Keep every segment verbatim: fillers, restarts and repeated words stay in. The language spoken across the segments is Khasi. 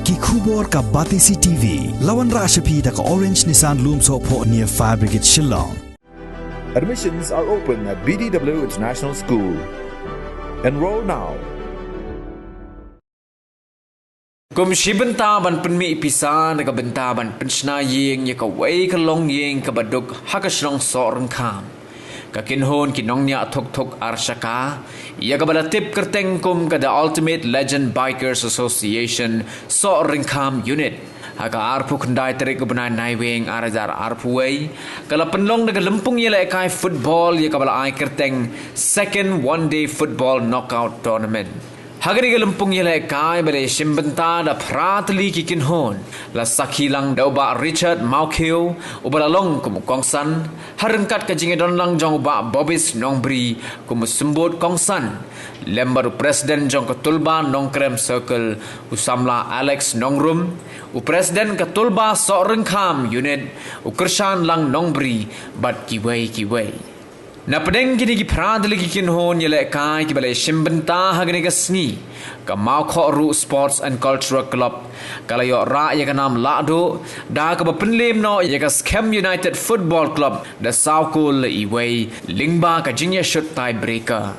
Ki khubor ka Batesi T V. La wanrah sha phi da ka Orange Nissan Lumsohphoh near Fire Brigade Shillong. Admissions are open at B D W International School. Enroll now. Kum shi bynta ban pynmih pisa na ka bynta ban pynshna ïing ïa kawei ka longïing kaba duk ha ka shnong Sohryngkham, ka kynhun ki nongñiah thuk thuk ar shaka, ïa kaba la tip kyrteng kum ka The Ultimate Legend Bikers Association Sohryngkham Unit, ha ka arphew khyndai tarik u bnai Naiwieng ar hajar arphew wei, ka la pynlong da ka lympung ïalehkai football ïa kaba la ai kyrteng Second One Day Football Knockout Tournament. Ha kane ka lympung ïalehkai ba la shim bynta da phra tylli ki kynhun, la sakhi lang da u Bah Richard Mawkhiew uba la long kum u kongsan, ha ryngkat ka jingïadon lang jong u Bah Bobis Nongbri kum u symbud kongsan, lem bad u president jong ka Tulba Nongkrem Circle, u samla Alex Nongrum, u president ka Tulba Sohryngkham Unit, u Kyrshan Lang Nongbri, bad kiwei kiwei. Na pdeng kine ki phra tylli ki kynhun ïalehkai kiba la shim bynta ha kane ka sngi, ka Mawkhohruh Sports and Cultural Club ka la ïoh rah ïa ka nam lahduh da kaba pynlem noh ïa ka Skhem United Football Club da saw kol la iwei, lyngba ka jingïashut tiebreaker.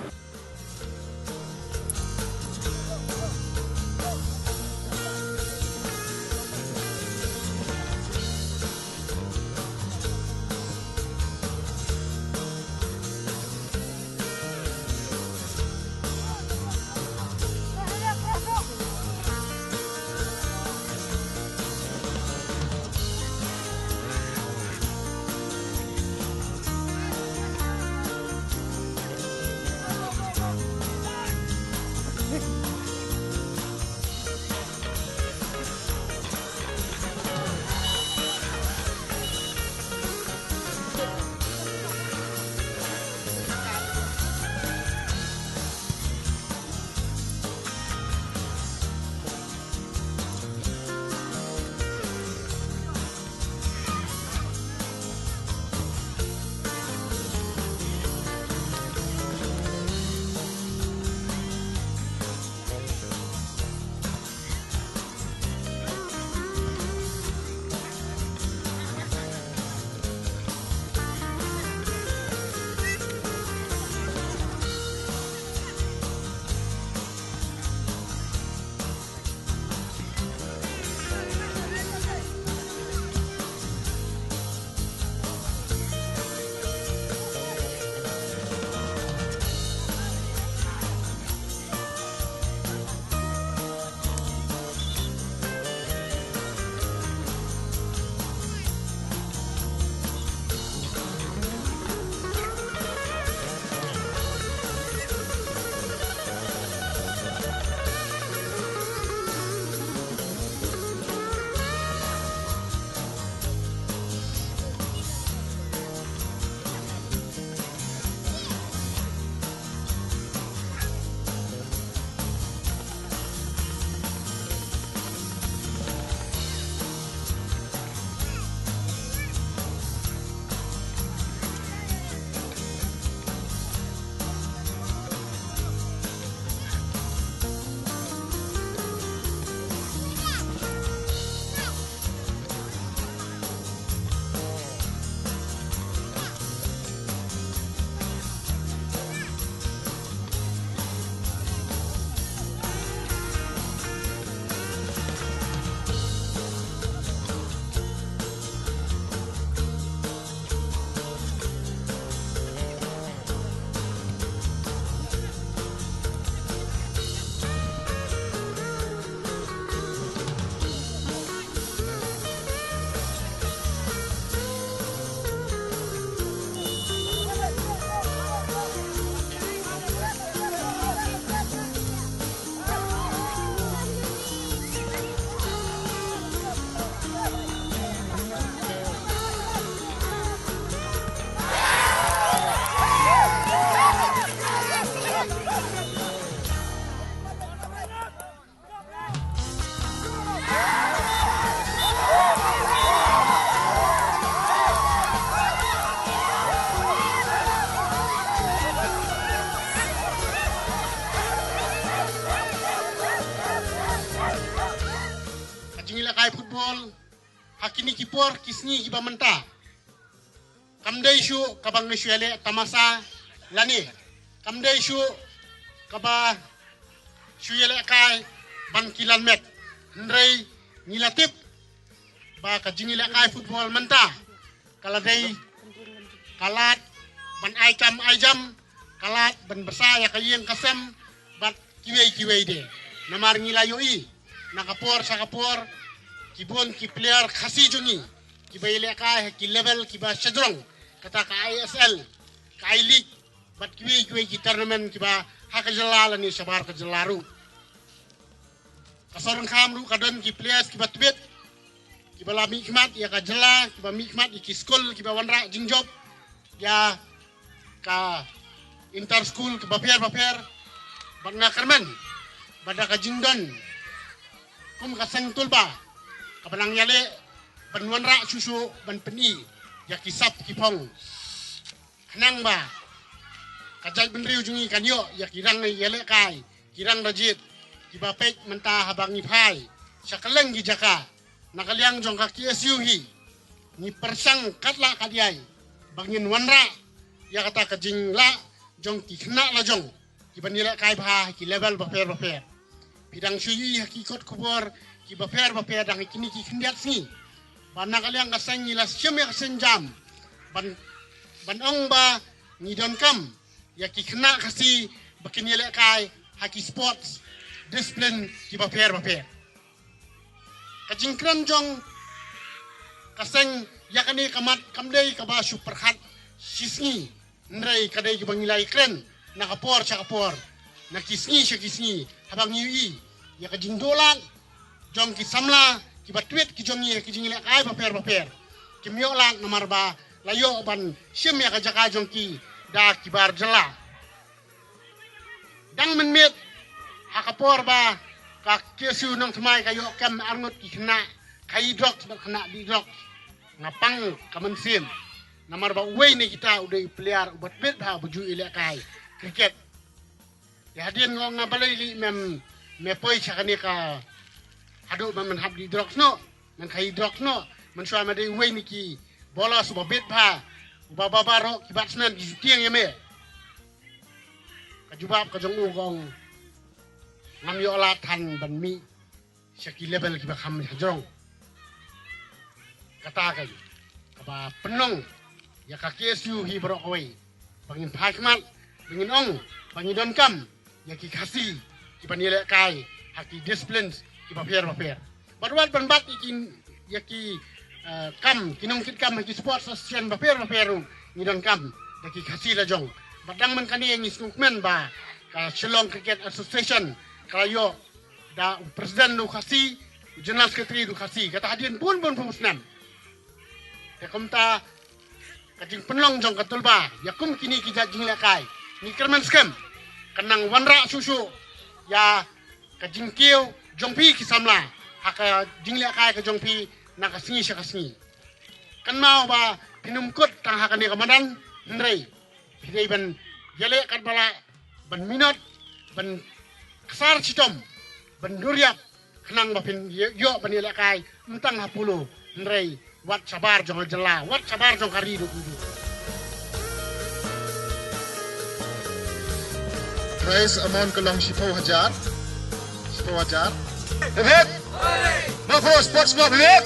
Ïalehkai football ha kine ki por ki sngi kiba mynta. Kam dei shuh kaba ngi shu ïaleh tamasa lane kam dei shuh kaba shu ïalehkai ban ki lan met. Hynrei ngi la tip ba ka jingïalehkai football mynta ka la dei ka lad ban ai kam ai jam, ka lad ban bsa ïa ka ïing ka sem bad kiwei kiwei de. Namar ngi la ïohi na ka por sha ka por ki bun ki player Khasi jong ngi kiba ïalehkai ha ki level kiba shajrong, kata ka I S L, ka I League bad kiwei kiwei ki tournament kiba ha ka jylla lane shabar ka jylla ruh. Ka Sohryngkham ruh ka don ki players kiba tbit kiba la mihkhmat ïa ka jylla, kiba mihkhmat ïa ki skul, kiba wanrah jingjop ïa ka inter school kiba pher bapher. Bad nga kyrmen ba da ka jingdon kum ka seng tulba kaba nang ïaleh ban wanrah shuh shuh ban pyni ïa ki sap ki phong. Khnang ba ka jaitbynriew jong ngi kan ïoh ïa ki rang ïalehkai, ki rang da jied kiba peit mynta haba ngi phai sha kylleng ki jaka. Na ka liang jong ka K S U hi ngi pyrshang katba lah katba ïai ba ngin wanrah ïa kata ka jinglah jong ki khynnah la jong kiba ïalehkai bha ha ki level bapher bapher. Phi dang shu ïohi ha ki kot khubor kiba pher bapher dang ha kine ki khyndiat sngi ba na ka liang ka seng ngi la shim ïa ka sienjam ban ban ong ba ngi donkam ïa ki khynnah Khasi ba kin ïalehkai ha ki sports discipline kiba pher bapher. Ka jingkren jong ka seng ïa kane ka mat kam dei kaba shu pyrkhat shi sngi, hynrei ka dei kaba ngi la ïakren na ka por sha ka por, na ki sngi sha ki sngi, haba ngi ïohi ïa ka jingduh lad jong ki samla kiba tbit ki jong ngi ha ki jingïalehkai bapher bapher. Kim ïoh lad namar ba la ïoh ban shim ïa ka jaka jong ki da ki bar jylla. Dang mynmiet ha ka por ba ka K S U Nongthymmai ka ïoh kem arngut ki khynnah khaïi drugs bad khynnah dih drugs, nga pang ka mynsiem namar ba uwei na kita u dei u player uba tbit bha uba ju ïalehkai cricket. Ïa hadien nga ong, nga balei lei mem me poi sha kane ka haduh ba men hap dih drugs noh, men khaïi drugs noh, mynshuwa me dei uwei na ki bowlers uba bit bha, uba baroh ki batsman ki ju tieng ïa me. Ka jubab ka jong u ka ong, ngam ïoh lad than ban mih sha ki level kiba kham shajrong. Kata ka kaba pynlong ïa ka K S U hi baroh kawei ba ngin phai khmat, ba ngin ong ba ngi donkam ïa ki Khasi kiban ïalehkai ha ki disciplines kiba pher bapher. Bad wat ban bat ïa ki, ïa ki, eh, kam, ki nongkitkam ha ki sports association bapher bapher ruh ngi donkam da ki Khasi la jong. Bad dang man kane ngi sngewkmen ba ka Shillong Cricket Association ka la ïoh da u president u Khasi, u general secretary u Khasi, kata hadien bun bun bun snem. Te kumta ka jingpynlong jong ka tulba ïa kum kine ki jait jinglehkai, ngi kyrmen skhem kan nang wanrah shuh shuh ïa ka jingkiew jong phi ki samla ha ka jinglehkai ka jong phi na ka sngi sha ka sngi. Kynmaw ba phin ym kut tang ha kane ka madan, hynrei phi dei ban ïaleh katba lah, ban minot, ban ksar shitom, ban duriap, khnang ba phin ïoh ban ïalehkai ym tang ha Polo, hynrei wat shabar jong ka jylla, wat shabar jong ka ri ruh. Prize amount ka long shiphew hajar. Shiphew hajar. Vivek! Mapro Sports Club Vivek!